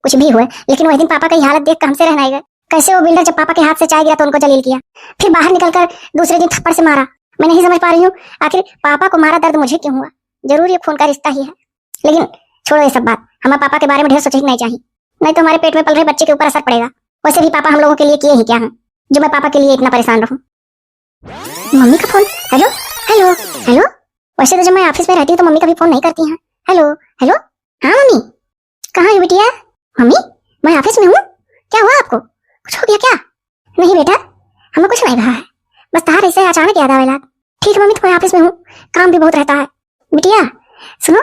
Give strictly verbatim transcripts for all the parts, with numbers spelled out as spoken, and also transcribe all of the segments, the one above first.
कुछ भी हुए, लेकिन वही दिन पापा का ये हालत देख के हमसे रह नाई गए। कैसे वो बिल्डर जब पापा के हाथ से चाय गिरा तो उनको जलील किया, फिर बाहर निकलकर दूसरे दिन थप्पड़ से मारा। मैं नहीं समझ पा रही हूँ, आखिर पापा को मारा दर्द मुझे क्यों हुआ? जरूर ये खून का रिश्ता ही है। लेकिन छोड़ो ये सब बात, हमें पापा के बारे में ढेर सोचे ही नहीं चाहिए, नहीं तो हमारे पेट में पल रहे बच्चे के ऊपर असर पड़ेगा। वैसे भी पापा हम लोगों के लिए किए ही क्या हैं, जो मैं पापा के लिए इतना परेशान रहूं? मम्मी का फोन। हेलो, हेलो, हेलो। वैसे तो जब मैं ऑफिस में रहती हूँ तो मम्मी कभी फोन नहीं करती हैं। हेलो, हेलो। हाँ मम्मी, कहाँ है बिटिया? मम्मी, मैं ऑफिस में हूँ। क्या हुआ आपको? कुछ हो गया क्या? नहीं बेटा, हमें कुछ नहीं रहा है, बस तहार ऐसे अचानक याद आवेला। ठीक है मम्मी, तो मैं ऑफिस में हूँ, काम भी बहुत रहता है। बिटिया सुनो,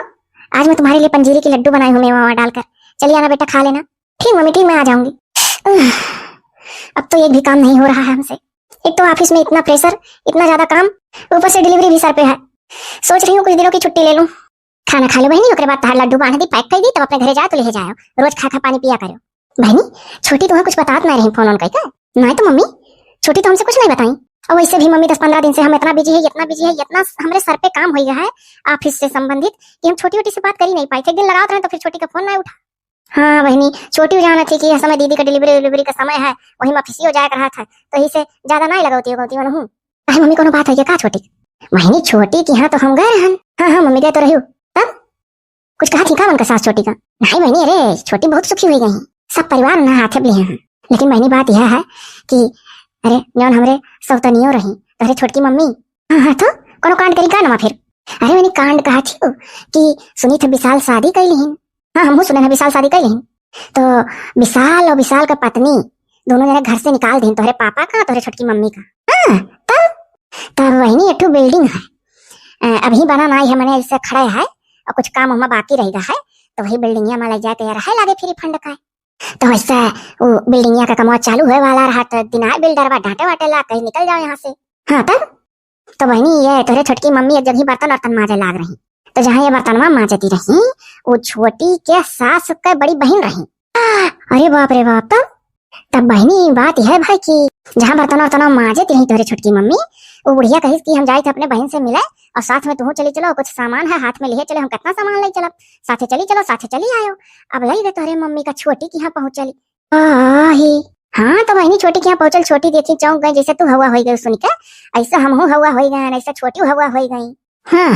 आज मैं तुम्हारे लिए पंजीरी के लड्डू बनाई हूँ मेवा वेवा डालकर, चली आना बेटा, खा लेना। ठीक मम्मी, ठीक, मैं आ जाऊंगी। अब तो एक भी काम नहीं हो रहा है हमसे, एक तो ऑफिस में इतना प्रेशर, इतना ज्यादा काम, ऊपर से डिलीवरी भी सर पे है। सोच रही हूँ कुछ दिनों की छुट्टी ले लूँ। खाना खा लो बहनी, ओकरे बाद तहार लड्डू बांध दी, पैक कर दी, तब अपने घरे जाए तो ले जाओ, रोज खा खा पानी पिया करो। बहनी, छोटी तुम्हें कुछ बतात ना रही फोन ऑन करके? नहीं तो मम्मी, छोटी तो हमसे कुछ नहीं बताई। और वैसे भी मम्मी दस पन्द्रह दिन से हम इतना बिजी है, इतना बिजी है, इतना हमरे सर पे काम हो गया है ऑफिस से संबंधित कि हम छोटी वोटी से बात कर ही नहीं पाई थे। एक दिन लगावत रहे तो फिर छोटी का फोन ना उठा। हाँ बहनी, छोटी जाना थी कि यह समय दीदी का डिलीवरी विलीवरी का समय है, वही में ऑफिस ही हो जाया रहा था, तो यही से ज्यादा ना लगौती उगौती वाला हूँ। अरे मम्मी, कोनो बात है क्या का छोटी? बहनी, छोटी की यहाँ तो हम गए रहन। हाँ हाँ मम्मी, गए तो रही। तब कुछ कहा थी का उनका सास छोटी का? नहीं बहनी, अरे छोटी बहुत सुखी हुई गई, सब परिवार उन्हें हाथे लिए हैं। लेकिन बहनी बात यह है कि अरे जौन हमरे सौतनियो रही, तो अरे छोटकी मम्मी। हाँ हाँ, तो कोनो कांड करी का नमा फिर? अरे मैंने कांड कहा थी कि सुनी थे विशाल शादी कर लिहिन। हाँ, हमहू सुने हैं विशाल शादी कर लिहिन। तो विशाल और विशाल का पत्नी दोनों जने घर से निकाल दीन, तोहरे पापा का, तोहरे छोटकी मम्मी का। हाँ, तब तब वही एक ठो बिल्डिंग है, अ, अभी बना नाई है, मने ऐसे खड़ा है और कुछ काम उमा बाकी रह गया है, तो वही बिल्डिंगिया में ले जाके रहे लागे फ्री फंड का। तो वैसे वो बिल्डिंगिया का कमवा चालू होए वाला रहा, तो दिन आए बिल्डरवा डांटे वाटे ला, कहीं निकल जाओ यहाँ से। हाँ तब तो बहनी, ये तोहरे छोटकी मम्मी एक जगह बर्तन वर्तन माजे लाग रही, तो जहाँ ये बर्तनवा माजती रही, वो छोटी के सास के बड़ी बहन रही। अरे बाप रे बाप। तब तब बहनी, बात यह है भाई कि जहाँ बर्तन वर्तन माजती रही तोहरे छोटकी मम्मी, वो बुढ़िया कहिस कि हम जाए थे अपने बहन से मिले और साथ में तुहू चली चलो, कुछ सामान है हाथ में लिए चलो, हम कितना सामान ले चलब, साथे चली चलो, साथे चली आयो। अब लई गए तोहरे मम्मी का छोटी के यहाँ पहुँचली। आही। हाँ, तो बहनी छोटी के यहाँ पहुँचल, छोटी देखी चौंक गई, जैसे तू हवा होई गई सुन के, ऐसा हमहू हवा होई गए, ऐसा छोटी हवा होई गई। हाँ,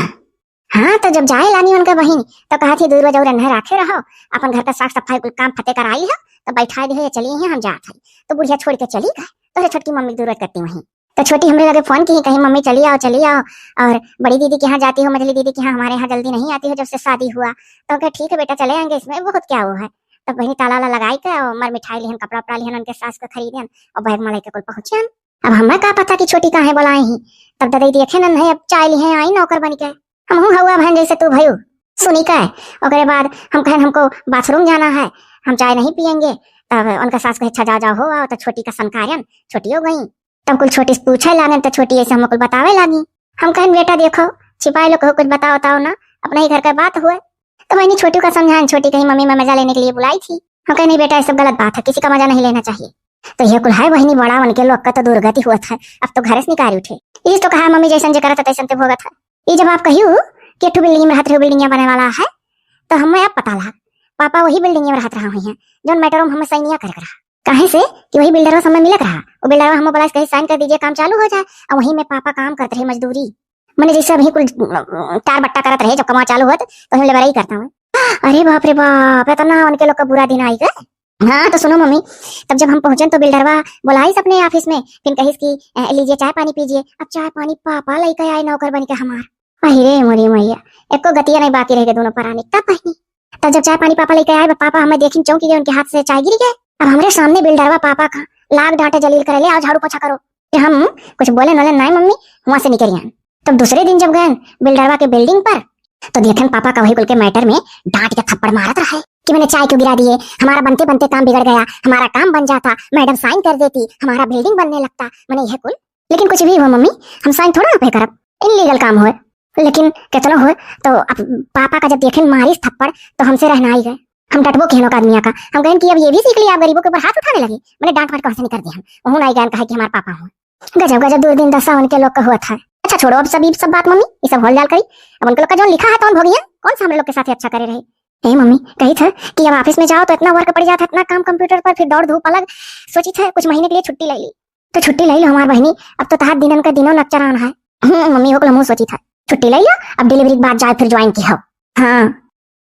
हाँ, तो जब जाए लानी उनका बहिन, तो कहा थी, "दूर बजाऊ रन्हे राखे रहो, अपन घर का साफ सफाई कुल काम फते कराई है, तो बैठा दे, चली हैं, हम जात है।" तो बुढ़िया छोड़ के चली गए, तोहरे छोटकी मम्मी दूर करती वहीं। तो छोटी हमरे लगे फोन की, कहीं, "मम्मी चली आओ, चली आओ, और बड़ी दीदी के यहाँ जाती हो, मझली दीदी के यहाँ, हमारे यहाँ जल्दी नहीं आती हो जब से शादी हुआ।" तो कहे, "ठीक है बेटा, चले आएंगे, इसमें बहुत क्या वो है।" तब बहनी ताला वाला लगाई के और मर मिठाई लिहन, कपड़ा उपड़ा लिहन, उनके सास के खरीदन और बैग में लेके कुल पहुँचन। अब हमें का पता कि छोटी काहे बोलाए ही। तब ददई देखे न है, अब चाय लिहे आई नौकर बन के। हमहू हवा बहन जैसे तू भयू। सुनी का, ओकरे बाद हम कहन, "हमको बाथरूम जाना है, हम चाय नहीं पियेंगे।" तब उनका सास कहे, "अच्छा जाओ, जाओ, हो आओ।" तो छोटी का सनकार्यन, छोटी हो गई। तब कुल छोटी से पूछे लागन, तो छोटी ऐसे हमको कुल बतावे लागी। हम कहन, "बेटा देखो, छिपाए लो, कहो कुछ बताओ, बताओ ना, अपने ही घर का बात हुए।" तो मैंने छोटू का समझान, छोटी कही, "मम्मी मैं मजा लेने के लिए बुलाई थी।" हम कहे, "नहीं बेटा, ये सब गलत बात है, किसी का मजा नहीं लेना चाहिए।" तो यह कुल है बहिनी, बड़ा उनके लोग का तो दुर्गति हुआ था, अब तो घर से निकाल उठे। ये तो कहा, "मम्मी जैसन जे करत है, तैसन ते भोगत है।" ये जब आप कहियो कि एक ठो बिल्डिंग में रहत रहे, बिल्डिंग बने वाला है, तो हमें अब पता लगा, पापा वही बिल्डिंग में रहत रहा हुई हैं, जौन मैटर में हमें सैनिया करे रहा। काहे से कि वही बिल्डरवा समय मिलत रहा, वो बिल्डरवा हमें बोला, "कहीं साइन कर दीजिए, काम चालू हो जाए।" और वहीं में पापा काम करते रहे, मजदूरी, मैंने जैसे अभी कुल, अ, टार बट्टा करत रहे, जब कमा चालू होत, तो हम लेबरई करता हूँ। अरे बाप रे बाप, इतना उनके लोग का बुरा दिन आई गए। हाँ, तो सुनो मम्मी, तब जब हम पहुंचन तो बिल्डरवा बोलाइस अपने ऑफिस में, फिर कहिस कि, "अ, लीजिए चाय पानी पीजिए।" अब चाय पानी पापा लेके आए नौकर बन के हमार। अरे मोरी मैया, एको गतिया नहीं बाकी रह गए दोनों परानी। तब बहिनी, तब जब चाय पानी पापा लेके आए, पापा हमें देखिन चौंकी गए, उनके हाथ से चाय गिर गए। अब हमरे सामने बिल्डरवा पापा का लाग डांटे, "जलील करे, ले आओ झाड़ू पोछा करो।" फिर हम कुछ बोले नोले, "नहीं मम्मी, वहां से निकल गए।" तब दूसरे दिन जब गए बिल्डरवा के बिल्डिंग पर, तो देखन पापा का वही कुल के मैटर में डांट के थप्पड़ मारत रहे कि, "मैंने चाय क्यों गिरा दिए, हमारा बनते बनते काम बिगड़ गया, हमारा काम बन जाता, मैडम साइन कर देती, हमारा बिल्डिंग बनने लगता, मैंने यह कुल।" लेकिन कुछ भी हो मम्मी, हम साइन थोड़ा ना पे करब, इनलीगल काम होए, लेकिन कितनो होए, तो अब पापा का जब देखेन मारिस थप्पड़, तो हमसे रहना ही गए। हम डटबो केहनो का आदमिया का, हम कहन कि अब ये भी सीख लिया, आप गरीबों के ऊपर हाथ उठाने लगे, मैंने डांट वाट के वहां से निकल दिया। हम वहू ना गए कहा कि हमारे पापा हुए। गजब, गजब दुर्दिन दशा उनके लोग का हुआ था। अच्छा छोड़ो अब सब, ये सब बात मम्मी, ये सब होल जाल करी। अब उनके लोग का जो लिखा है, कौन भोगिया, कौन सा हम लोग के साथ अच्छा करे रहे। ए मम्मी, कही था कि अब office में जाओ तो इतना work पड़ जाता है, इतना काम computer पर, फिर दौड़ धूप अलग। सोची था कुछ महीने के लिए छुट्टी ले ली। तो छुट्टी ले लो हमार बहिनी, अब तो तहार दिनन का दिनों नक्चरान है। हम्म, मम्मी हो कुल हमहू सोची था, छुट्टी ले लो, अब delivery के बाद जाए फिर join की हो। हाँ,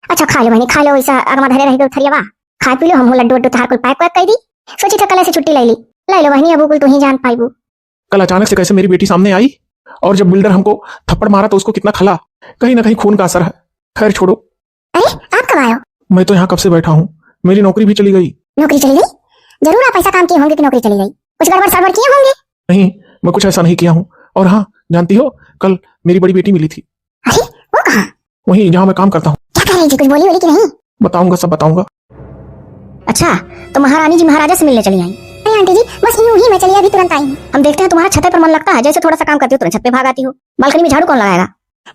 अच्छा खा लो बहिनी, खा लो, ऐसा अगमा धरे रह गए थरियावा, खा पी लो, हमहू लड्डू वड्डू तहार कुल pack वैक कर दी। सोची था कल ऐसे छुट्टी ले ली, ले लो बहिनी, अब कुल तू ही जान पाईबू। कल अचानक से कैसे मेरी बेटी सामने आई और जब बिल्डर हमको थप्पड़ मारा तो उसको कितना खला, कहीं ना कहीं खून का असर है। खैर छोड़ो। अरे, आप कब आए हो? मैं तो यहाँ कब से बैठा हूँ, मेरी नौकरी भी चली गई। नौकरी चली गई? जरूर आप ऐसा काम किए होंगे कि नौकरी चली गई। कुछ गड़बड़ सड़बड़ किए होंगे। नहीं, मैं कुछ ऐसा नहीं किया हूँ। और हाँ, जानती हो, कल मेरी बड़ी बेटी मिली थी। अरे, वो कहाँ? वहीं, जहाँ मैं काम करता हूँ। क्या कह रही थी, कुछ बोली वोली कि नहीं? बताऊंगा, सब बताऊंगा। अच्छा, तो महारानी जी महाराजा से मिलने चली आई? अरे आंटी जी, बस यूं ही मैं चली अभी तुरंत आई हूँ। हम देखते हैं तुम्हारा छत पर मन लगता है, जैसे थोड़ा सा काम करती हो तुरंत छत पे भाग आती हो। बालकनी में झाड़ू कौन लगाएगा?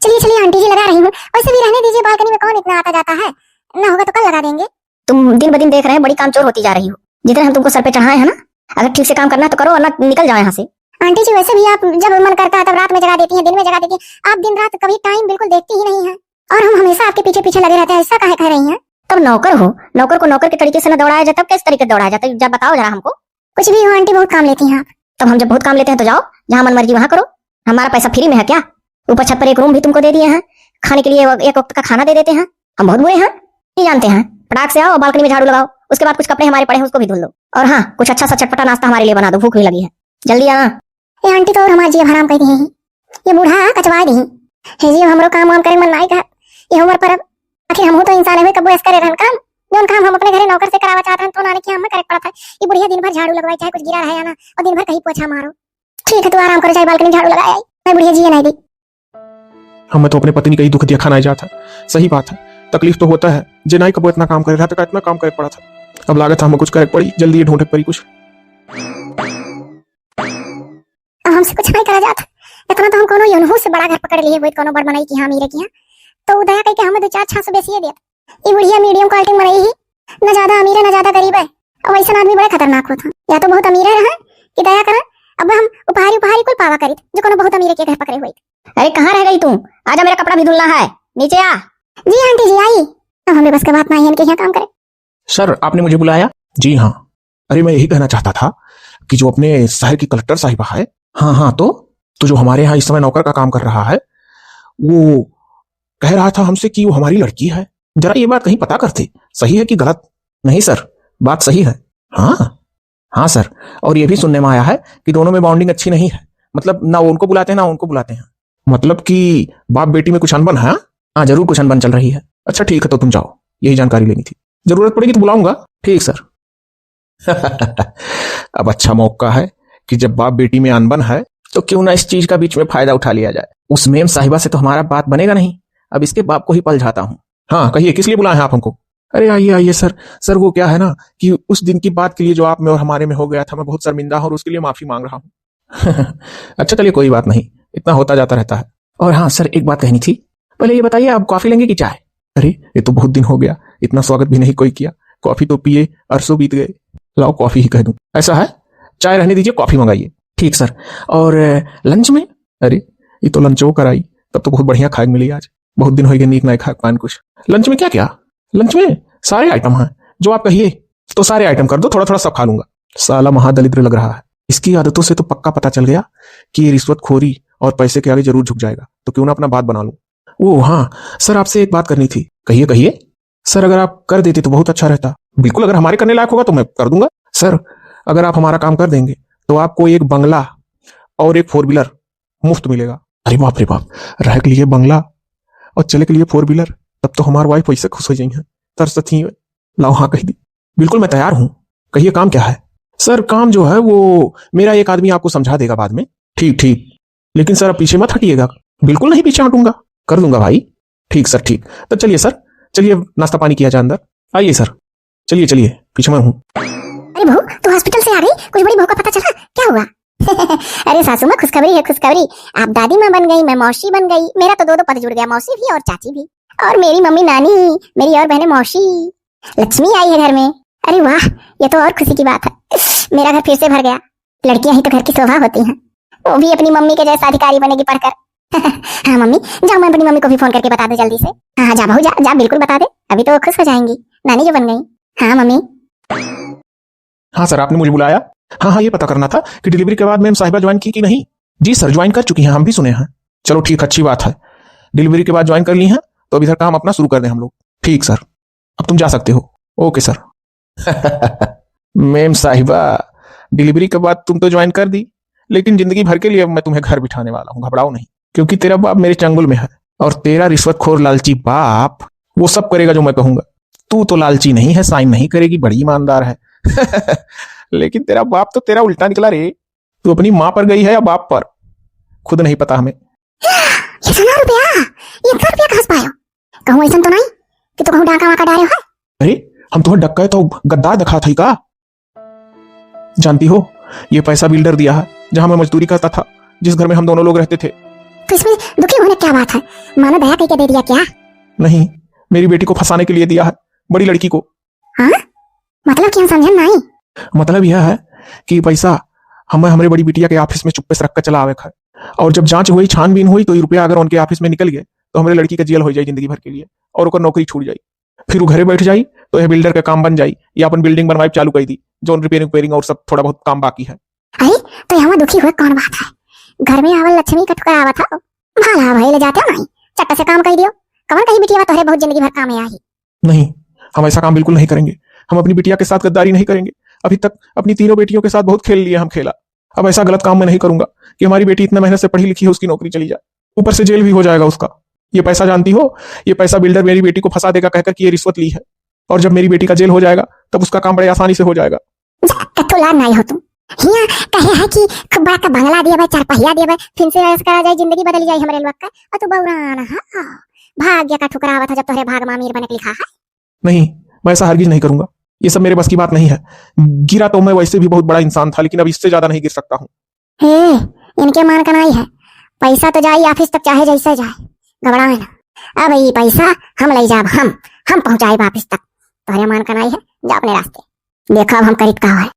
चलिए चलिए आंटी जी, लगा रही हूँ। वैसे भी रहने दीजिए, बालकनी में कौन इतना आता जाता है, ना होगा तो कल लगा देंगे। तुम दिन ब दिन देख रहे हैं बड़ी कामचोर होती जा रही हो। जितने हम तुमको सर पे चढ़ाए हैं ना, अगर ठीक से काम करना है तो करो, वरना निकल जाओ यहाँ से। आंटी जी, वैसे भी आप जब मन करता है तब रात में जगा देती हैं, दिन में जगा देती हैं। आप दिन रात कभी time बिल्कुल देखती ही नहीं है और हम हमेशा आपके पीछे पीछे लगे रहते हैं, ऐसा काहे कह रही हैं? तब नौकर हो, नौकर को नौकर के तरीके से न दौड़ाया जाए, तब किस तरीके से दौड़ाया जाता है? जब बताओ जरा हमको। कुछ भी हो आंटी, बहुत काम लेती हैं आप। तब हम जब बहुत काम लेते हैं तो जाओ, जहाँ मन मर्जी वहाँ करो। हमारा पैसा free में है क्या? ऊपर छत पर एक room भी तुमको दे दिए हैं, खाने के लिए एक वक्त का खाना दे देते हैं। हम बहुत बुरे हैं, नहीं जानते हैं? फटाक से आओ, बालकनी में झाड़ू लगाओ, उसके बाद कुछ कपड़े हमारे पड़े हैं, उसको भी धुल दो। और हाँ, कुछ अच्छा सा चटपटा नाश्ता हमारे लिए बना दो, भूख भी लगी है। जल्दी आना। ए आंटी तो और हमार जिया हराम कर दिए हैं। ये बूढ़ा कचवा दी। हे जी, हमरो काम वाम करे मन नाई कहत। ये उम्र पर अब आखिर हमहू तो इंसान है, कबो ऐस करे रहन काम। जौन काम हम अपने घरे नौकर से करावा चाहत हन, तो नाने के हमें करे पड़त है। ये बुढ़िया दिन भर झाड़ू लगवाई, चाहे कुछ गिरा रहे या ना, और दिन भर कहीं पोछा मारो। ठीक है, तू आराम कर, जाए बालकनी झाड़ू लगाए आई। मैं बुढ़िया जिए नहीं दी। हमें तो अपने पत्नी का ही दुख देखा नहीं जाता। सही बात है, तकलीफ तो होता है, जे नाई कबो इतना काम करे रहता का इतना काम करे पड़ा था। अब लागत है हमें कुछ करे पड़ी, जल्दी ये ढूंढे पड़ी कुछ। अब हमसे कुछ नहीं करा जात। इतना तो हम कोनो योनहू से बड़ा घर पकड़ लिए हुए, कोनो बड़ मनई की यहाँ, अमीरे की यहाँ, तो उ दया करके हमें दो चार छास बेसिए देत। ई बुढ़िया medium quality मनई ही, न ज्यादा अमीर है, न ज्यादा गरीब है। अब ऐसा आदमी बड़ा खतरनाक होता। या तो बहुत अमीर है रहा कि दया करा, अब हम उपहारी उपहारी कुल पावा करित, जो कोनो बहुत अमीर के घर पकड़े हुए। अरे कहाँ रह गई तू? आजा, मेरा कपड़ा भी धुलना है, नीचे आ। जी आंटी जी, आई। अब हमें बस का बात ना है इनके यहाँ काम करे। सर, आपने मुझे बुलाया? जी हाँ। अरे, मैं यही कहना चाहता था कि जो अपने शहर की कलेक्टर साहिबा है, हाँ, हाँ, तो, तो जो हमारे यहाँ इस समय नौकर का काम कर रहा है, वो कह रहा था हमसे कि वो हमारी लड़की है। जरा ये बात कहीं पता करते, सही है कि गलत? नहीं सर, बात सही है। हाँ, हाँ सर, और ये भी सुनने में आया है कि दोनों में bonding अच्छी नहीं है, मतलब ना वो उनको बुलाते हैं ना उनको बुलाते हैं। मतलब कि बाप बेटी में कुछ अनबन है? हाँ, जरूर कुछ अनबन चल रही है। अच्छा ठीक है, तो तुम जाओ, यही जानकारी लेनी थी, जरूरत पड़ेगी तो बुलाऊंगा। ठीक सर। अब अच्छा मौका है कि जब बाप बेटी में अनबन है तो क्यों ना इस चीज का बीच में फायदा उठा लिया जाए। उस मेम साहिबा से तो हमारा बात बनेगा नहीं, अब इसके बाप को ही पलझाता हूँ। हाँ कहिए, किस लिए बुलाए हैं आप हमको? अरे आइए आइए सर। सर वो क्या है ना कि उस दिन की बात के लिए जो आप में और हमारे में हो गया था, मैं बहुत शर्मिंदा हूँ और उसके लिए माफी मांग रहा हूँ। अच्छा चलिए, कोई बात नहीं, इतना होता जाता रहता है। और हाँ सर, एक बात कहनी थी। पहले ये बताइए, आप कॉफी लेंगे कि चाय? अरे, ये तो बहुत दिन हो गया, इतना स्वागत भी नहीं कोई किया। कॉफी तो पिए अरसों बीत गए। लाओ, कॉफी ही कह दूं। ऐसा है, चाय रहने दीजिए, कॉफी मंगाइए। ठीक सर। और अ, लंच में? अरे, ये तो लंचो कराई, तब तो बहुत बढ़िया खाए मिली आज। बहुत दिन हो गए नीक नाई खाए पान कुछ। लंच में क्या क्या? लंच में सारे आइटम हैं, जो आप कहिए। तो सारे आइटम कर दो, थोड़ा थोड़ा सब खा लूंगा। साला महादलिद्र लग रहा है, इसकी आदतों से तो पक्का पता चल गया कि ये रिश्वतखोरी और पैसे के आगे जरूर झुक जाएगा, तो क्यों ना अपना बात बना लूं। ओ हाँ सर, आपसे एक बात करनी थी। कहिए कहिए। सर अगर आप कर देते तो बहुत अच्छा रहता। बिल्कुल, अगर हमारे करने लायक होगा तो मैं कर दूंगा। सर अगर आप हमारा काम कर देंगे तो आपको एक बंगला और एक फोर व्हीलर मुफ्त मिलेगा। अरे बाप रे बाप, रहे के लिए बंगला और चले के लिए फोर व्हीलर, तब तो हमार वाइफ वैसे खुश हो जाई हैं, तरसत ही। लाओ हाँ कह दी। बिल्कुल मैं तैयार हूँ, कहिए काम क्या है? सर काम जो है वो मेरा एक आदमी आपको समझा देगा बाद में। ठीक ठीक, लेकिन सर अब पीछे मत हटिएगा। बिल्कुल नहीं पीछे हटूंगा, कर दूंगा भाई। ठीक सर ठीक, तो चलिए सर, चलिए नाश्ता पानी किया जाए अंदर। आइए सर, चलिए चलिए, पीछे मैं हूँ। अरे बहू, तू हॉस्पिटल से आ गई? कुछ बड़ी बहू का पता चला? क्या हुआ? अरे सासू माँ, खुशखबरी है, खुशखबरी। आप दादी माँ बन गई, मैं मौसी बन गई। मेरा तो दो दो पद जुड़ गया, मौसी भी और चाची भी। और मेरी मम्मी नानी, मेरी और बहनें मौसी। लक्ष्मी आई है घर में। अरे वाह, ये तो और खुशी की बात है। मेरा घर फिर से भर गया। लड़कियां ही तो घर की शोभा होती हैं। वो भी अपनी मम्मी के जैसा अधिकारी बनेगी पढ़कर। हाँ मम्मी, जाओ, मैं अपनी मम्मी को भी फोन करके बता दूँ जल्दी से। हाँ हाँ, जा बहू, जा जा, बिल्कुल बता दे, अभी तो खुश हो जाएंगी नानी जो बन गई। हाँ मम्मी। हाँ सर, आपने मुझे बुलाया? हाँ हाँ, ये पता करना था कि डिलीवरी के बाद मेम साहिबा ज्वाइन की कि नहीं। जी सर, ज्वाइन कर चुकी हैं, हम भी सुने हैं। चलो ठीक, अच्छी बात है, डिलीवरी के बाद ज्वाइन कर ली हैं तो अब इधर काम अपना शुरू कर दें हम लोग। ठीक सर, अब तुम जा सकते हो। ओके सर। मेम साहिबा, डिलीवरी के बाद तुम तो ज्वाइन कर दी, लेकिन जिंदगी भर के लिए अब मैं तुम्हें घर बिठाने वाला हूँ, घबराओ नहीं, क्योंकि तेरा बाप मेरे चंगुल में है और तेरा रिश्वतखोर लालची बाप वो सब करेगा जो मैं कहूंगा। तू तो लालची नहीं है, साइन नहीं करेगी, बड़ी ईमानदार है। लेकिन तेरा बाप तो तेरा उल्टा निकला रे। तू अपनी माँ पर गई है या बाप पर, खुद नहीं पता हमें। इतना रुपया, इतना रुपया कहाँ से पायो? कहूँ ऐसा तो नहीं कि तू कहूँ डाका वाका डारे हो? अरे, हम तुम्हें डकैत और गद्दार दिखा था का? जानती हो, ये पैसा बिल्डर दिया है, जहाँ मैं मजदूरी करता था, जिस घर में हम दोनों लोग रहते थे। तो इसमें दुखी होने क्या बात है? मानो दया करके दे दिया क्या? नहीं, मेरी बेटी को फंसाने के लिए दिया है, बड़ी लड़की को। हाँ? मतलब कि हम समझे नहीं। मतलब यह है कि पैसा हमें हमरे बड़ी बिटिया के ऑफिस में चुप्पे से रख के चला आवे का है, और जब जांच हुई, छानबीन हुई, तो ये रुपया अगर उनके ऑफिस में निकल गए तो हमरे लड़की का जेल हो जाए जिंदगी भर के लिए और ओकर नौकरी छूट जाए। फिर वो घरे बैठ जाई तो यह बिल्डर का काम बन जाई, या अपन बिल्डिंग बनवाए चालू कर दी, जौन रिपेयरिंग वेपेयरिंग और सब थोड़ा बहुत काम बाकी है। अरे, तो यहाँ दुखी हुए कौन बात है? घर में आवल लक्ष्मी का ठुकरावा था, भला भइल जाते नहीं, चट्ट से काम कर दियो। कौन कही बिटिया तोहरे बहुत जिंदगी भर काम में आई? नहीं, हम ऐसा काम बिल्कुल नहीं करेंगे। हम अपनी बिटिया के साथ गद्दारी नहीं करेंगे। अभी तक अपनी तीनों बेटियों के साथ बहुत खेल लिए हम खेला। अब ऐसा गलत काम मैं नहीं करूंगा कि हमारी बेटी इतना मेहनत से पढ़ी लिखी है, उसकी नौकरी चली जाए, ऊपर से जेल भी हो जाएगा उसका। ये पैसा जानती हो, ये पैसा बिल्डर मेरी बेटी को फंसा देगा कहकर कि ये रिश्वत ली है, और जब मेरी बेटी का जेल हो जाएगा तब उसका काम बड़े आसानी से हो जाएगा। जा, कथो लाज नाई हो तुम। हिया कहे है कि खूब बड़ा का बंगला दिया भाई, चार पहिया दिया भाई, फिर से ऐश करा जाए, जिंदगी बदल जाए हमरे लोग का। और तू बौरान, हाँ, भाग्य का ठुकरावा था जब तोहरे भाग में अमीर बने के लिखा है। नहीं, मैं ऐसा हरगिज नहीं करूंगा, ये सब मेरे बस की बात नहीं है। गिरा तो मैं वैसे भी बहुत बड़ा इंसान था, लेकिन अब इससे ज्यादा नहीं गिर सकता हूँ। हे, इनके मान का नाई है, पैसा तो जाई ऑफिस तक चाहे जैसे जाए, घबराए ना। अब ये पैसा हम ले जाब, हम हम पहुंचाए ऑफिस तक। तोहरे मान का नाई है, जा अपने रास्ते। देखो अब हम करित का है।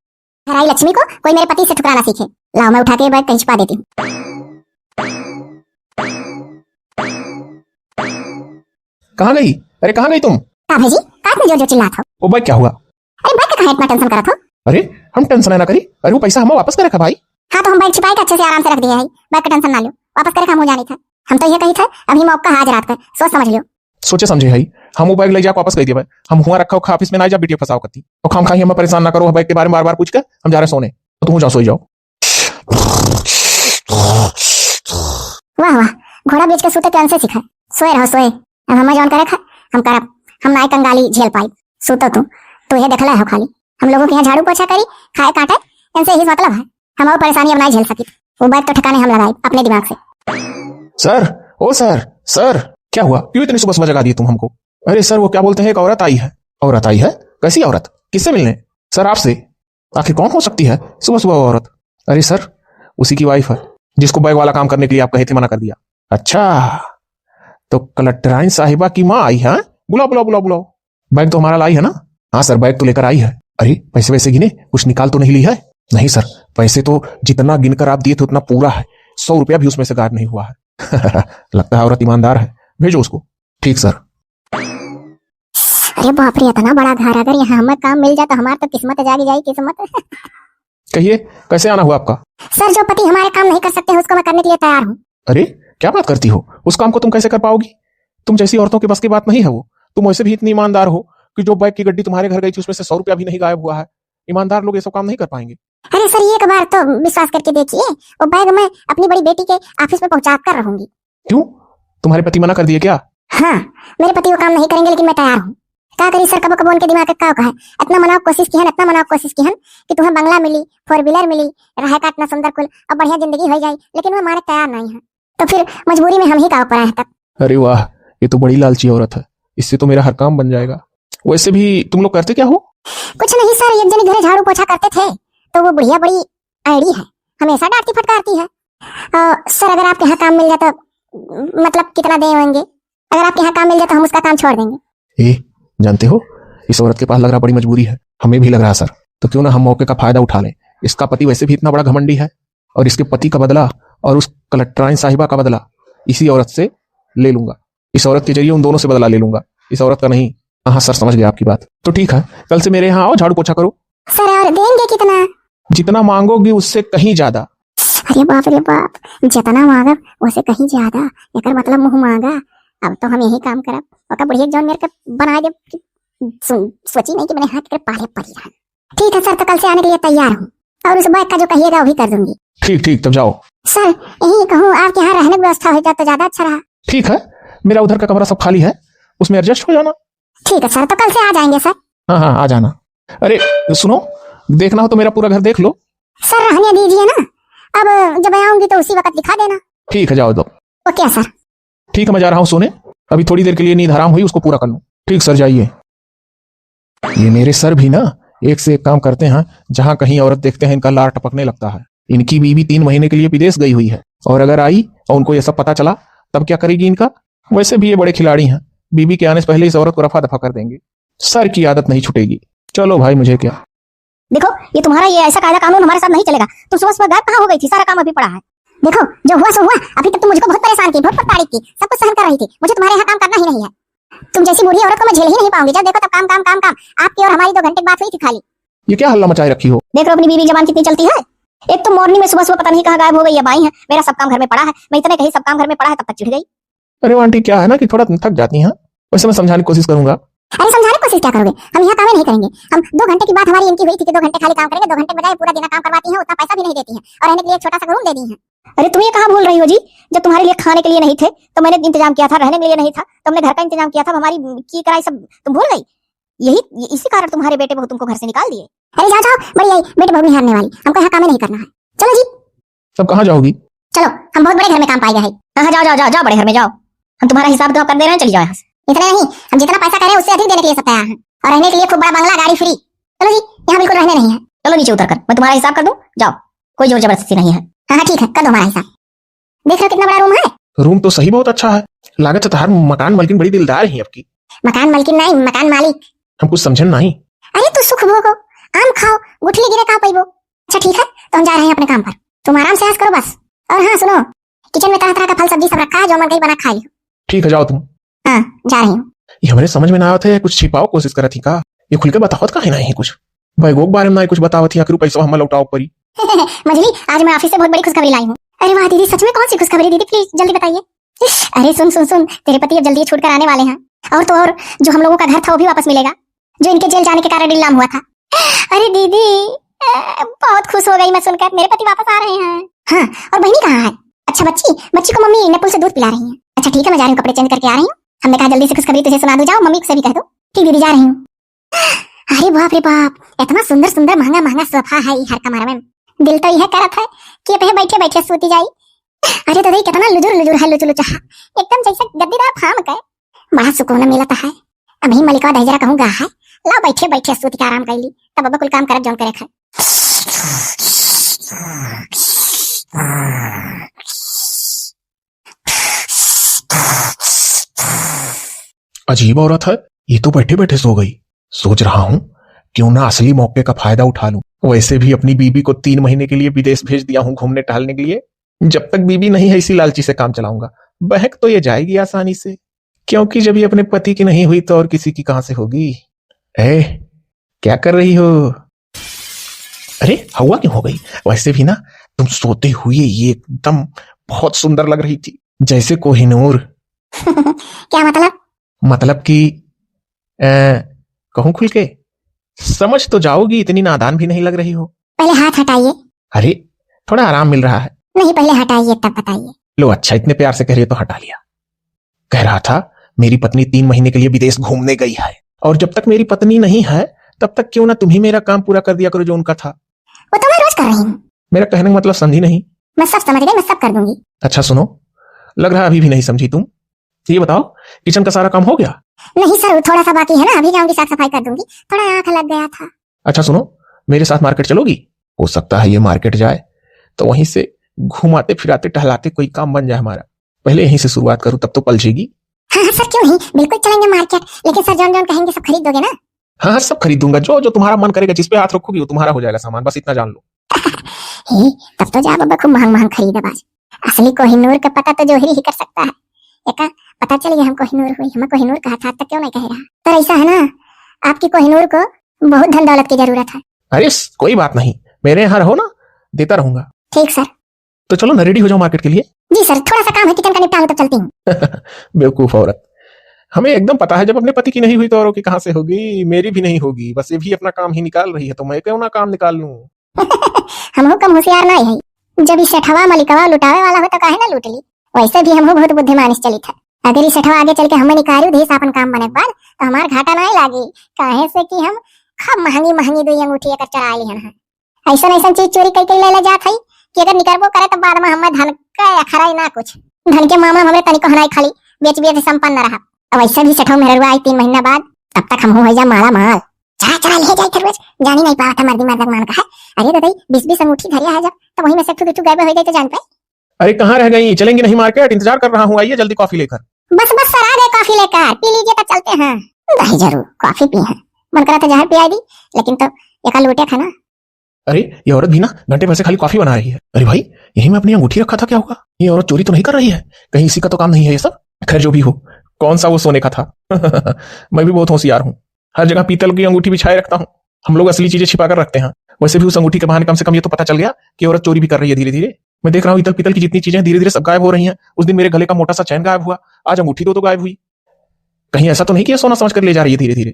घर आई लक्ष्मी को कोई मेरे पति से ठुकराना सीखे। लाओ, मैं उठा के बैग कहीं छुपा देती हूँ। कहाँ गई? अरे, कहाँ गई तुम? का भाई जी, का इतना जोर जोर चिल्लात हो? ओ भाई, क्या हुआ? अरे, बैग का काहे इतना टेंशन करत हो? अरे, हम टेंशन है ना करी। अरे, वो पैसा हम वापस करे का भाई। हाँ, तो हम बैग छिपाए के अच्छे से आराम से रख दिए है। बैग का टेंशन ना लो, वापस करे का हम हो जानी था। हम तो ये कही था, अभी मौका है आज रात का, सोच समझ लियो। सोचे समझे है, हम वो बैग ले जाके वापस कर दिए भाई। हम हुआ रखा उखा ऑफिस में ना जा, बिटिया फंसाओ करती। और खाम खाई हमें परेशान ना करो, बैग के बारे में बार बार पूछ के। हम जा रहे सोने, तो तुम जाओ, सोई जाओ। वाह वाह, घोड़ा बेच के सूते के अंसे सीखा। सोए रहो सोए, अब हमें जौन करे खा, हम करब। हम नाई कंगाली झेल पाई। सूतो तू, तू ये देखला हो खाली। हम लोगों के यहाँ झाड़ू पोछा करी, खाए काटे, इनसे यही मतलब है। हम और परेशानी अब नाई झेल सकी। वो बैग तो ठिकाने हम लगाई अपने दिमाग से। सर, ओ सर, सर, क्या हुआ? क्यों इतनी सुबह सुबह जगा दिए तुम हमको? अरे सर, वो क्या बोलते हैं, एक औरत आई है। औरत आई है? कैसी औरत? किससे मिलने? सर, आपसे। आखिर कौन हो सकती है सुबह सुबह वो औरत? अरे सर, उसी की वाइफ है, जिसको बैग वाला काम करने के लिए आप कहे थे, मना कर दिया। अच्छा, तो कलेक्टराइन साहिबा की माँ आई है? बुलाओ, बुलाओ, बुलाओ, बुलाओ। बैग तो हमारा लाई है ना? हाँ सर, बैग तो लेकर आई है। अरे, पैसे वैसे गिने, कुछ निकाल तो नहीं ली है? नहीं सर, पैसे तो जितना गिनकर आप दिए थे उतना पूरा है, सौ रुपया भी उसमें से गायब नहीं हुआ है। लगता है औरत ईमानदार है, भेजो उसको। ठीक सर। अरे बाप रे, इतना बड़ा घर, अगर यहाँ हमें काम मिल जाए तो हमार तो किस्मत जाग जाए, किस्मत। कहिए, कैसे आना हुआ आपका? सर, जो पति हमारे काम नहीं कर सकते हैं, उसको मैं करने के लिए तैयार हूँ। अरे, क्या बात करती हो? उस काम को तुम कैसे कर पाओगी? तुम जैसी औरतों के बस की बात नहीं है वो। तुम वैसे भी इतनी ईमानदार हो कि जो बैग की गड्डी तुम्हारे घर गई थी, उसमें से सौ रुपया भी नहीं गायब हुआ है। ईमानदार लोग ये सब काम नहीं कर पाएंगे। अरे सर, एक बार तो विश्वास करके देखिए, वो बैग मैं अपनी बड़ी बेटी के ऑफिस में पहुंचा कर रहूंगी। क्यों, तुम्हारे पति मना कर दिए क्या? हाँ, मेरे पति वो काम नहीं करेंगे, लेकिन मैं तैयार हूँ। का करी सर, कबो कबो उनके दिमाग के का होता है। इतना मनाव कोशिश किहन, इतना मनाव कोशिश किहन कि तुम्हें बंगला मिली, फोर व्हीलर मिली, रहे का इतना सुंदर कुल, अब बढ़िया जिंदगी हो जाए, लेकिन वो माने तैयार नहीं है। तो फिर मजबूरी में हम ही का ऊपर आए हैं तब। अरे वाह, ये तो बड़ी लालची औरत है, इससे तो मेरा हर काम बन जाएगा। वैसे भी तुम लोग करते क्या हो? कुछ नहीं सर, एक जनी घरे झाड़ू पोछा करते थे, तो वो बुढ़िया बड़ी आड़ी है, हमेशा डांटती फटकारती है। अ, सर, अगर आपके यहाँ काम मिल जाए तो, मतलब, कितना दे होंगे? अगर आपके यहाँ काम मिल जाए तो हम उसका काम छोड़ देंगे। ए, जानते हो, इस औरत के पास लग रहा बड़ी मजबूरी है, हमें भी लग रहा सर। तो क्यों ना हम मौके का फायदा उठा लें। इसका पति वैसे भी इतना बड़ा घमंडी है, और इसके पति का बदला और उस कलेक्टराइन साहिबा का बदला इसी औरत से ले लूंगा, इस औरत के जरिए उन दोनों से बदला ले लूंगा, इस औरत का नहीं। हाँ हाँ सर, समझ गया आपकी बात। तो ठीक है, कल से मेरे यहाँ आओ, झाड़ू पोछा करो। सर, और देंगे कितना? जितना मांगोगी उससे कहीं ज्यादा। अरे बाप रे बाप, जितना मांगब उससे कहीं ज्यादा। एकर मतलब मुंह मांगा। अब तो हम यही काम करब, ओकर बुढ़िया जौन मेरे के बना दे, सो-, सोची नहीं कि मैंने हाथ कर पाले पड़ी रहन। ठीक है सर, तो कल से आने के लिए तैयार हूँ, और उस बैग का जो कहिएगा वही कर दूंगी। ठीक ठीक, तब जाओ। सर, यही कहूँ, आपके यहाँ रहने की व्यवस्था हो जाए तो ज्यादा अच्छा रहा। ठीक है, मेरा उधर का कमरा सब खाली है, उसमें एडजस्ट हो जाना। ठीक है सर, तो कल से आ जाएंगे सर। हाँ हाँ, आ जाना। अरे सुनो, देखना हो तो मेरा पूरा घर देख लो। सर, रहने दीजिए ना, अब जब आऊंगी तो उसी वक्त दिखा देना। ठीक है, जाओ दो। ओके सर। ठीक है, मैं जा रहा हूँ सोने, अभी थोड़ी देर के लिए नींद हराम हुई, उसको पूरा कर लूँ। ठीक सर, जाइए। ये मेरे सर भी ना एक से एक काम करते हैं। जहाँ कहीं औरत देखते हैं, इनका लार टपकने लगता है। इनकी बीवी तीन महीने के लिए विदेश गई हुई है, और अगर आई और उनको ये सब पता चला, तब क्या करेगी इनका? वैसे भी ये बड़े खिलाड़ी हैं, बीवी के आने से पहले इस औरत को रफा दफा कर देंगे। सर की आदत नहीं छूटेगी। चलो भाई, मुझे क्या। देखो, ये तुम्हारा ये ऐसा कायदा कानून हमारे साथ नहीं चलेगा। तुम सुबह सुबह गायब कहाँ हो गई थी? सारा काम अभी पड़ा है। देखो, जो हुआ सो हुआ। अभी तक तुम मुझको बहुत परेशान की, बहुत तारीफ की, सब कुछ सहन कर रही थी। मुझे तुम्हारे यहाँ काम करना ही नहीं है। तुम जैसी बूढ़ी औरत को मैं झेल ही नहीं पाऊंगी। जब देखो तब काम, काम, काम, काम। आपकी और हमारी दो घंटे की बात हुई थी खाली। ये क्या हल्ला मचाए रखी हो? देख रहे हो अपनी बीवी की जबान कितनी चलती है। एक तो मॉर्निंग में सुबह सुबह पता नहीं कहाँ गायब हो गई, अब आई है। मेरा सब काम घर में पड़ा है, मैं इतने कही सब काम घर में पड़ा है, तब तक चिढ़ गई। अरे वो आंटी, क्या है ना कि थोड़ा थक जाती हैं, वैसे मैं समझाने की कोशिश करूंगा। अरे समझाने की कोशिश क्या करोगे, हम यहाँ काम ही नहीं करेंगे। हम दो घंटे की बात हमारी इनकी हुई थी कि दो घंटे खाली काम करेंगे, दो घंटे के बजाय पूरा दिन काम करवाती हैं, उतना पैसा भी नहीं देती हैं, और रहने के लिए एक छोटा सा रूम दे दी हैं। अरे तुम ये कहाँ भूल रही हो जी, जब तुम्हारे लिए खाने के लिए नहीं थे तो मैंने इंतजाम किया था, रहने के लिए नहीं था तो हमने घर का इंतजाम किया था, अब हमारी की कराई सब तुम भूल गई। यही, ये, इसी कारण तुम्हारे बेटे बहू तुमको घर से निकाल दिए। अरे जाओ जाओ, बड़ी आई बेटे बहू निहारने वाली, हमको यहाँ काम ही नहीं करना है। चलो जी। तब कहाँ जाओगी? चलो, हम बहुत बड़े घर में काम पाए गए हैं। हाँ हाँ, जाओ जाओ जाओ जाओ, बड़े घर में जाओ। हम तुम्हारा हिसाब किताब कर दे रहे हैं, चली जाओ यहाँ से। इतना नहीं, हम जितना पैसा कह रहे हैं उससे अधिक देने के लिए सब तैयार हैं, और रहने के लिए खूब बड़ा बंगला, गाड़ी फ्री। चलो जी, यहाँ बिल्कुल रहने नहीं है। चलो नीचे उतर कर, मैं तुम्हारा हिसाब कर दूँ, जाओ, कोई जोर जबरदस्ती नहीं है। हाँ हाँ ठीक है, कर दो हमारा हिसाब। देख रहे हो कितना बड़ा रूम है? रूम तो सही बहुत अच्छा है। लागत है तहार मकान मालकिन बड़ी दिलदार ही आपकी। मकान मालकिन नहीं, मकान मालिक। हम कुछ समझन नहीं। अरे तू सुख भोगो, आम खाओ, गुठली गिरे का पैबो। अच्छा ठीक है, तो हम जा रहे हैं अपने काम पर, तुम आराम से ऐश करो बस। और हाँ सुनो, किचन में तरह तरह का फल सब्जी सब रखा है, जो मन कही बना खा लियो। ठीक है, जाओ तुम। हाँ, जा रही हूँ। ये हमरे समझ में ना आवत है, कुछ छिपाओ कोशिश करत ही का? ये खुल के बतावत काहे नहीं कुछ? बैगो के बारे में ना कुछ बतावत ही, आखिर पैसा हमें लौटाओ परी। मझली, आज मैं ऑफिस से बहुत बड़ी खुशखबरी लाई हूँ। अरे वाह दीदी, सच में कौन सी खुशखबरी दीदी, प्लीज जल्दी बताइए। अरे सुन सुन सुन, तेरे पति अब जल्दी छूट कर आने वाले हैं, और तो और जो हम लोगों का घर था वो भी वापस मिलेगा, जो इनके जेल जाने के कारण नीलाम हुआ था। अरे दीदी, अ, बहुत खुश हो गई मैं सुनकर, मेरे पति वापस आ रहे हैं। हाँ, और बहनी कहाँ है? अच्छा बच्ची, बच्ची को मम्मी नपुल से दूध पिला रही है। अच्छा ठीक है, मैं जा रही हूँ, कपड़े चेंज करके आ रही हूँ। हमने कहा जल्दी से खुशखबरी तुझे सुना दूँ, जाओ मम्मी से भी कह दो। ठीक दीदी, जा रही हूँ। अरे बाप रे बाप, इतना सुंदर सुंदर महंगा महंगा सोफा है ई हर कमरा में। दिल तो यह करत है कि ये पे बैठे बैठे सूती जाई। अरे दादा, कितना लुजुर लुजुर है, लुचु लुचु है, एकदम जैसे गद्दीदार फार्म का। बड़ा सुकून मिलता है। अभी मलिकवा दहिजरा कहूँ गा है, ला बैठे बैठे सूत के आराम कैली, तब अब कुल काम करत जौन करे खाए। अजीब औरत है, ये तो बैठे बैठे सो गई। सोच रहा हूँ क्यों ना असली मौके का फायदा उठा लूं। वैसे भी अपनी बीबी को तीन महीने के लिए विदेश भेज दिया हूँ घूमने टहलने के लिए। जब तक बीबी नहीं है इसी लालची से काम चलाऊंगा। बहक तो ये जाएगी आसानी से, क्योंकि जब ये अपने पति की नहीं हुई तो और किसी की कहाँ से होगी? ए, क्या कर रही हो? अरे हवा क्यों हो गई? वैसे भी ना तुम सोते हुए ये एकदम बहुत सुंदर लग रही थी, जैसे कोहिनूर। क्या मतलब? मतलब कि, ए, कहूँ खुल के, समझ तो जाओगी, इतनी नादान भी नहीं लग रही हो। पहले हाथ हटाइए। अरे, थोड़ा आराम मिल रहा है। नहीं, पहले हटाइए तब बताइए। लो अच्छा, इतने प्यार से कह रही हो तो हटा लिया। कह रहा था मेरी पत्नी तीन महीने के लिए विदेश घूमने गई है, और जब तक मेरी पत्नी नहीं है तब तक क्यों ना तुम ही मेरा काम पूरा कर दिया करो जो उनका था। वो तो मैं रोज कर रही हूँ। मेरा कहने का मतलब समझी नहीं। मैं सब समझ गई, मैं सब कर दूंगी। अच्छा सुनो, लग रहा है अभी भी नहीं समझी तुम। ये बताओ, किचन का सारा काम हो गया? नहीं सर, थोड़ा सा बाकी है ना, अभी जाऊंगी साफ सफाई कर दूंगी, थोड़ा आंख लग गया था। अच्छा सुनो, मेरे साथ मार्केट चलोगी? हो सकता है ये मार्केट जाए तो वहीं से घुमाते फिराते टहलाते कोई काम बन जाए हमारा। पहले यहीं से शुरुआत करूँ, तब तो पलझेगी। हाँ हाँ सर, क्यों नहीं, बिल्कुल चलेंगे मार्केट, लेकिन सर जौन जौन कहेंगे सब खरीद दोगे ना? हाँ हाँ, सब खरीद दूंगा, जो जो तुम्हारा मन करेगा, जिस पे हाथ रखोगी वो तुम्हारा हो जाएगा सामान, बस इतना जान लो। हे, तब तो जा बब्बा, खूब महंग महंग खरीदब आज। असली कोहिनूर का पता तो जोहरी ही कर सकता है। एका पता चल गया हम कोहिनूर हुई, हमें कोहिनूर कहा था, तब क्यों नहीं कह रहा? पर ऐसा है ना, आपकी कोहिनूर को बहुत धन दौलत की जरूरत है। अरे स-, कोई बात नहीं, मेरे यहाँ रहो ना, देता रहूंगा। ठीक सर। तो चलो ना, रेडी हो जाओ मार्केट के लिए। जी सर, थोड़ा सा काम है, किचन का निपटा लूं तब चलती हूँ। बेवकूफ औरत, हमें एकदम पता है, जब अपने पति की नहीं हुई तो औरों की कहाँ से होगी? मेरी भी नहीं होगी, बस ये भी अपना काम ही निकाल रही है, तो मैं क्यों ना काम निकाल लूं? हमहू कम होशियार नहीं है। जब ई सेठवा, मलिकवा लुटावे वाला हो तो काहे ना लूट ली? वैसे भी हमहू बहुत बुद्धिमान से चलित है। अगर ई सेठवा आगे चल के हमें निकालू देस आपन काम बने के बाद, तो हमार घाटा नहीं लागी, काहे से कि हम खूब महंगी महंगी दुई अंगूठी एकर चढ़ा लिहन है। ऐसन ऐसन चीज चोरी कई कई ले ले जात है कि अगर निकरबो करे तो बाद में हमें धन का अखरा ही ना कुछ। धन के मामला में हमरे तनिको हनाई, खाली बेच बेच संपन्न रहा। अब वैसे भी सेठवा मेहररुआ आई तीन महीना बाद, तब तक हमहू हो जा माला माल। चला, चला, ले जाए खरगोश, जानी नहीं पावत है मर्दी मर्दक मान का है। अरे दादा, बीस बीस अंगूठी धरिया है जब, तो वही में से एक ठो दू ठो गायब हो जाए तो जान पे। अरे कहाँ रह गई? चलेंगे नहीं मार्केट, इंतजार कर रहा हूँ, आइए जल्दी कॉफी लेकर। बस बस सर, आ गए कॉफी लेकर, पी लीजिए तो चलते हैं। नहीं जरूर, कॉफी पी है, मन करा था जहर पिया दी, लेकिन तो एका लोटे था ना। अरे ये औरत भी ना घंटे भर से खाली कॉफी बना रही है। अरे भाई, यही में अपनी अंगूठी रखा था, क्या हुआ? ये औरत चोरी तो नहीं कर रही है? कहीं इसी का तो काम नहीं है ये सब? खैर जो भी हो, कौन सा वो सोने का था? मैं भी बहुत होशियार हूँ, हर जगह पीतल की अंगूठी बिछाए रखता हूँ। हम लोग असली चीजें छिपा कर रखते हैं। वैसे भी उस अंगूठी के बहाने कम से कम ये तो पता चल गया कि औरत चोरी भी कर रही है धीरे धीरे। मैं देख रहा हूँ इतल पीतल की जितनी चीजें धीरे धीरे सब गायब हो रही हैं। उस दिन मेरे गले का मोटा सा चैन गायब हुआ, आज अंगूठी दो तो गायब हुई। कहीं ऐसा तो नहीं कि ये सोना समझ कर ले जा रही है धीरे धीरे?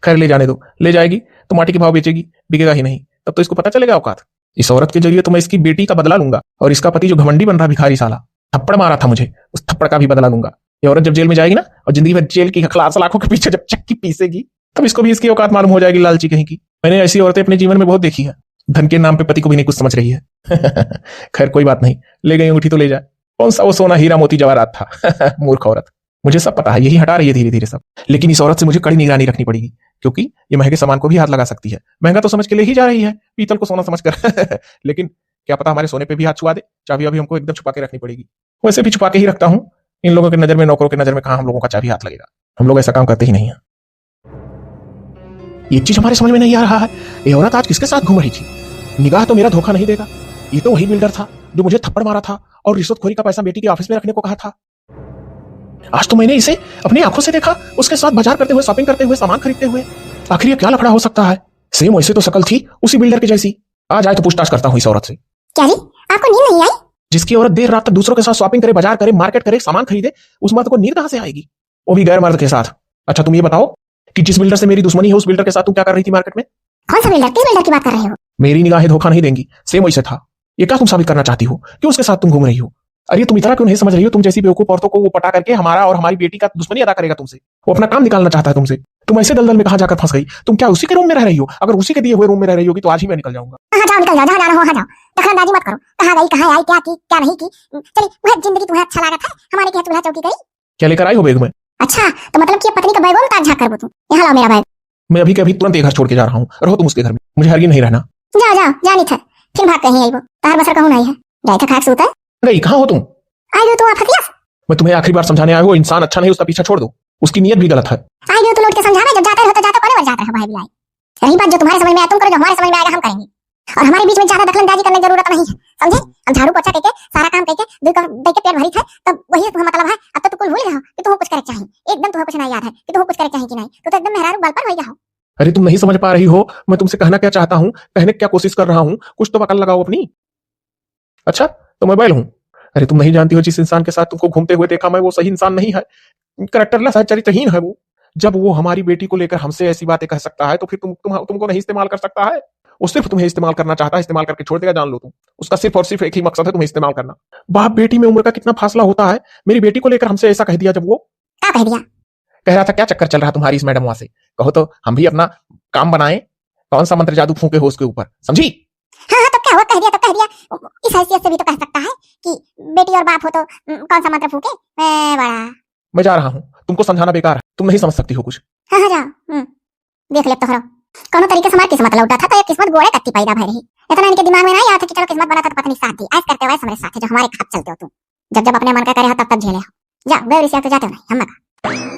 खैर ले जाने दो, ले जाएगी तो माटी के भाव बेचेगी, बिकेगा ही नहीं, तब तो इसको पता चलेगा औकात। इस औरत के जरिए तो मैं इसकी बेटी का बदला लूंगा, और इसका पति जो घमंडी बन रहा भिखारी साला, थप्पड़ मारा था मुझे, उस थप्पड़ का भी बदला लूंगा। ये औरत जब जेल में जाएगी ना, और जिंदगी भर जेल की खखलार सलाखों के पीछे जब चक्की पीसेगी, तब इसको भी इसकी औकात मालूम हो जाएगी, लालची कहीं की। मैंने ऐसी औरतें अपने जीवन में बहुत देखी है, धन के नाम पे पति को भी नहीं कुछ समझ रही है। खैर कोई बात नहीं, ले गई अंगूठी तो ले जाए, कौन सा वो सोना हीरा मोती जवाहरात था? मूर्ख औरत। मुझे सब पता है, यही हटा रही है धीरे धीरे सब। लेकिन इस औरत से मुझे कड़ी निगरानी रखनी पड़ेगी, क्योंकि ये महंगे सामान को भी हाथ लगा सकती है। महंगा तो समझ के ले ही जा रही है, पीतल को सोना समझ कर। लेकिन क्या पता हमारे सोने पे भी हाथ छुआ दे। चाबी अभी हमको एकदम छुपा के रखनी पड़ेगी। वैसे भी छुपा के ही रखता हूँ, इन लोगों की नजर में, नौकरों की नजर में कहाँ हम लोगों का चाबी हाथ लगेगा। हम लोग ऐसा काम करते ही नहीं हैं। ये चीज हमारे समझ में नहीं आ रहा है, ये औरत आज किसके साथ घूम रही थी? निगाह तो मेरा धोखा नहीं देगा, ये तो वही बिल्डर था जो मुझे थप्पड़ मारा था और रिश्वतखोरी का पैसा बेटी के ऑफिस में रखने को कहा था। आज तो मैंने इसे अपनी आंखों से देखा, उसके साथ बाजार करते हुए, शॉपिंग करते हुए, सामान खरीदते हुए। आखिर ये क्या लफड़ा हो सकता है? सेम वैसे तो शक्ल थी उसी बिल्डर के जैसी। आज आए तो पूछताछ करता हूँ इस औरत से। क्या जी, आपको नींद नहीं आई? जिसकी औरत देर रात तक दूसरों के साथ शॉपिंग करे, बाजार करे, मार्केट करे, सामान खरीदे, उस मर्द को नींद कहाँ से आएगी, वो भी गैर मर्द के साथ? अच्छा तुम ये बताओ कि जिस बिल्डर से मेरी दुश्मनी है, उस बिल्डर के साथ तुम क्या कर रही थी मार्केट में? कौन सा बिल्डर? किस बिल्डर की बात कर रहे हो? मेरी निगाहें धोखा नहीं देंगी, सेम वैसे था। ये क्या तुम साबित करना चाहती हो? क्यों उसके साथ तुम घूम रही हो? अरे तुम इतना क्यों नहीं समझ रही हो? तुम जैसी बेवकूफ औरतों को वो पटा करके हमारा और हमारी बेटी का दुश्मनी अदा करेगा तुमसे। वो अपना काम निकालना चाहता है तुमसे। तुम ऐसे दलदल में कहाँ जाकर फंस गई? तुम क्या उसी के रूम में रह रही हो? अगर उसी के दिए हुए रूम में रह रही होगी तो आज ही मैं निकल जाऊंगा। हाँ, जाओ, निकल जाओ, जहाँ जाना हो वहाँ जाओ। दखलंदाजी मत करो, कहाँ गई, कहाँ आई, क्या की, क्या नहीं की। चली, वह जिंदगी तुम्हारा अच्छा लगा था, हमारे क्या चूल्हा चौकी करी? क्या लेकर आई हो बैग में? अच्छा, तो मतलब कि अब पत्नी का बैगों में ताक झाँक करबो तू? यहाँ लाओ मेरा बैग। मैं अभी के अभी तुरंत ये घर छोड़ के जा रहा हूँ, रहो तुम उसके घर में, मुझे हर नहीं रहना। जाओ, जाओ, जानी था, फिर भाग कहीं आईबो, तहार बसर कहूँ नहीं है। जाए था खाक सूते। गई कहाँ हो तुम? आई हो तू आप हथियास। मैं तुम्हें आखिरी बार समझाने आया हूँ, इंसान अच्छा नहीं, उसका पीछा छोड़ दो, उसकी नीयत भी गलत है। आई हो तू लौट के समझावे, जब जाते रहो तो जाते, कोने बार जाते रहो भाई बिलाई। रही बात जो तुम्हारे समझ में आया तुम करो, जो हमारे समझ में आएगा हम करेंगे। और हमारे बीच में ज्यादा दखलंदाजी करने की जरूरत नहीं है, समझे? हम झाड़ू पोछा करके, सारा काम करके, दो काम दे के पेट भरी थे, तब वही तुम्हें मतलब है। अब तो तू कुल भूल गया हो कि तुम्हें कुछ करे चाहिए, एकदम तुम्हें कुछ नहीं याद है कि तुम्हें कुछ करे चाहिए कि नहीं। तू तो एकदम मेहरारू बल पर हो गया हो। अरे तुम नहीं समझ पा रही हो मैं तुमसे कहना क्या चाहता हूँ, कहने की क्या कोशिश कर रहा हूँ, कुछ तो अकल लगाओ अपनी। अच्छा, तो मैं बैल हूँ? अरे तुम नहीं जानती हो, जिस इंसान के साथ तुमको घूमते हुए देखा मैं, वो सही इंसान नहीं है, कैरेक्टरलेस है, चरित्रहीन है वो। जब वो हमारी बेटी को लेकर हमसे ऐसी बातें कह सकता है तो फिर तुम, तुम तुमको नहीं इस्तेमाल कर सकता है? वो सिर्फ तुम्हें इस्तेमाल करना चाहता है, इस्तेमाल करके छोड़ देगा, जान लो तुम। उसका सिर्फ और सिर्फ एक ही मकसद है, तुम्हें इस्तेमाल करना। बाप बेटी में उम्र का कितना फासला होता है। मेरी बेटी को लेकर हमसे ऐसा कह दिया जब वो क्या कह दिया? कह रहा था क्या चक्कर चल रहा तुम्हारी इस मैडम वहां से, कहो तो हम भी अपना काम बनाएं। कौन सा मंत्र जादू फूंके हो उसके ऊपर, समझी? हाँ हाँ, तो क्या हुआ, कह दिया तो कह दिया। इस हैसियत से भी तो कह सकता है कि बेटी और बाप हो तो, उम, कौन सा मंत्र फूंके। ए, बड़ा। मैं जा रहा हूँ, तुमको समझाना बेकार है, तुम नहीं समझ सकती हो कुछ। हाँ हाँ, जाओ। हम्म, देख ले तोहरो, कौनो तरीके से हमार किस्मत लौटा था तो ये किस्मत गोड़े कत्ती पैदा भय रही। इतना इनके दिमाग में ना आया था कि चलो किस्मत बना था तो पत्नी साथ दी, ऐस करते हुए हमारे साथ है जो हमारे खाप चलते हो तुम। जब जब अपने मन का करे हो तब तब झेले हो। जा, गए रिसिया तो जाते हो नहीं, हम का।